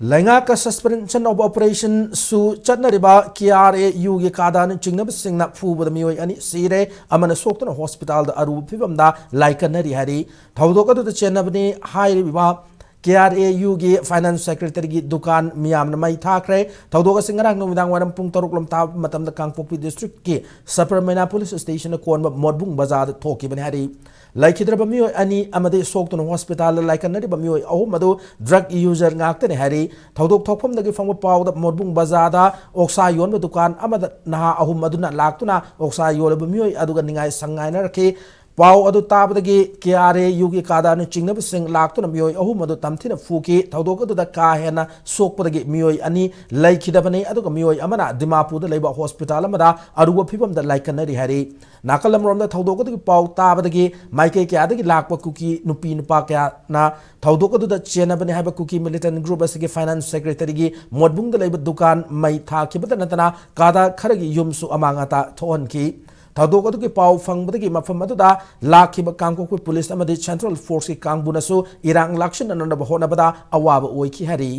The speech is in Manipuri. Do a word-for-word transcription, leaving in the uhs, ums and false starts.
ꯂꯩꯉꯥꯛꯀ suspension of operation ꯁꯨ ꯆꯠꯅꯔꯤꯕ ꯀꯦ ꯑꯥꯔ ꯑꯦ ꯌꯨꯒꯤ ꯀꯥꯗꯥꯅ ꯆꯤꯡꯅꯕꯁꯤꯡꯅ ꯐꯨꯕꯗ ꯃꯤꯑꯣꯏ ꯑꯅꯤ ꯁꯤꯔꯦ, ꯑꯃꯅ ꯁꯣꯛꯇꯨꯅ ꯍꯣꯁꯄꯤꯇꯥꯜꯗ ꯑꯔꯨꯕ ꯐꯤꯕꯝꯗ ꯂꯥꯏꯀꯠꯅꯔꯤ ꯍꯥꯏꯔꯤ꯫ ꯊꯧꯗꯣꯛ ꯑꯗꯨꯗ ꯆꯦꯟꯅꯕꯅꯤ ꯍꯥꯏꯔꯤꯕ ꯀꯦ ꯑꯥꯔ ꯑꯦ ꯌꯨꯒꯤ finance secretaryꯒꯤ ꯗꯨꯀꯥꯟ ꯃꯤꯌꯥꯝꯅ ꯃꯩ ꯊꯥꯈ꯭ꯔꯦ꯫ ꯊꯧꯗꯣꯛ ꯑꯁꯤ ꯉꯔꯥꯡ ꯅꯨꯃꯤꯗꯥꯡ ꯋꯥꯏꯔꯝ ꯄꯨꯡ ꯇꯔꯨꯛ ꯂꯣꯝ ꯇꯥꯕ ꯃꯇꯝꯗ ꯀꯥꯡꯄꯣꯛꯄꯤ districtꯀꯤ ꯁꯄꯔꯃꯩꯅ police stationꯅ ꯀꯣꯟꯕ ꯃꯣꯠꯕꯨꯡ ꯕꯖꯥꯔꯗ ꯊꯣꯛꯈꯤꯕꯅꯤ ꯍꯥꯏꯔꯤ꯫ ꯂꯩꯈꯤꯗ꯭ꯔꯕ ꯃꯤꯑꯣꯏ ꯑꯅꯤ ꯑꯃꯗꯤ ꯁꯣꯛꯇꯨꯅ ꯍꯣꯁꯄꯤꯇꯥꯜꯗ ꯂꯥꯏꯀꯠꯅꯔꯤꯕ ꯃꯤꯑꯣꯏ ꯑꯍꯨꯝ ꯑꯗꯨ drug user ꯉꯥꯛꯇꯅꯤ ꯍꯥꯏꯔꯤ꯫ ꯊꯧꯗꯣꯛ ꯊꯣꯛꯐꯝꯗꯒꯤ ꯐꯪꯕ ꯄꯥꯎꯗ ꯃꯣꯠꯕꯨꯡ ꯕꯖꯥꯔꯗ ꯑꯣꯛꯁꯥ ꯌꯣꯟꯕ ꯗꯨꯀꯥꯟ ꯑꯃꯗ ꯅꯍꯥ ꯑꯍꯨꯝ ꯑꯗꯨꯅ ꯂꯥꯛꯇꯨꯅ ꯑꯣꯛꯁꯥ ꯌꯣꯜꯂꯤꯕ ꯃꯤꯑꯣꯏ ꯑꯗꯨꯒ ꯅꯤꯡꯉꯥꯏ ꯁꯪꯉꯥꯏꯅꯔꯛꯈꯤ꯫ ꯄꯥꯎ ꯑꯗꯨ ꯇꯥꯕꯗꯒꯤ ꯀꯦ ꯑꯥꯔ ꯑꯦ ꯌꯨꯒꯤ ꯀꯥꯗꯥꯅ ꯆꯤꯡꯅꯕꯁꯤꯡ ꯂꯥꯛꯇꯨꯅ ꯃꯤꯑꯣꯏ ꯑꯍꯨꯝ ꯑꯗꯨ ꯇꯝꯊꯤꯅ ꯐꯨꯈꯤ꯫ ꯊꯧꯗꯣꯛ ꯑꯗꯨꯗ ꯀꯥ ꯍꯦꯟꯅ ꯁꯣꯛꯄꯗꯒꯤ ꯃꯤꯑꯣꯏ ꯑꯅꯤ ꯂꯩꯈꯤꯗꯕꯅꯤ, ꯑꯗꯨꯒ ꯃꯤꯑꯣꯏ ꯑꯃꯅ ꯗꯤꯃꯥꯄꯨꯔꯗ ꯂꯩꯕ ꯍꯣꯁꯄꯤꯇꯥꯜ ꯑꯃꯗ ꯑꯔꯨꯕ ꯐꯤꯕꯝꯗ ꯂꯥꯏꯀꯠꯅꯔꯤ ꯍꯥꯏꯔꯤ꯫ ꯅꯥꯀꯜ ꯑꯃꯔꯣꯝꯗ ꯊꯧꯗꯣꯛ ꯑꯗꯨꯒꯤ ꯄꯥꯎ ꯇꯥꯕꯗꯒꯤ ꯃꯥꯏꯀꯩ ꯀꯌꯥꯗꯒꯤ ꯂꯥꯛꯄ ꯀꯨꯀꯤ ꯅꯨꯄꯤ ꯅꯨꯄꯥ ꯀꯌꯥꯅ ꯊꯧꯗꯣꯛ ꯑꯗꯨꯗ ꯆꯦꯟꯅꯕꯅꯤ ꯍꯥꯏꯕ ꯀꯨꯀꯤ militant group ꯑꯁꯤꯒꯤ finance secretaryꯒꯤ ꯃꯣꯠꯕꯨꯡꯗ ꯂꯩꯕ ꯗꯨꯀꯥꯟ ꯃꯩ ꯊꯥꯈꯤꯕꯇ ꯅꯠꯇꯅ ꯀꯥꯗꯥ ꯈꯔꯒꯤ ꯌꯨꯝꯁꯨ ꯑꯃꯥꯡ ꯑꯇꯥ ꯊꯣꯛꯍꯟꯈꯤ꯫ ꯊꯧꯗꯣꯛ ꯑꯗꯨꯒꯤ ꯄꯥꯎ ꯐꯪꯕꯗꯒꯤ ꯃꯐꯝ ꯑꯗꯨꯗ ꯂꯥꯛꯈꯤꯕ ꯀꯥꯡꯄꯣꯛꯄꯤ police ꯑꯃꯗꯤ central forceꯀꯤ ꯀꯥꯡꯕꯨꯅꯁꯨ ꯏꯔꯥꯡ ꯂꯥꯛꯁꯤꯟꯅꯅꯕ ꯍꯣꯠꯅꯕꯗ ꯑꯋꯥꯕ ꯑꯣꯏꯈꯤ ꯍꯥꯏꯔꯤ꯫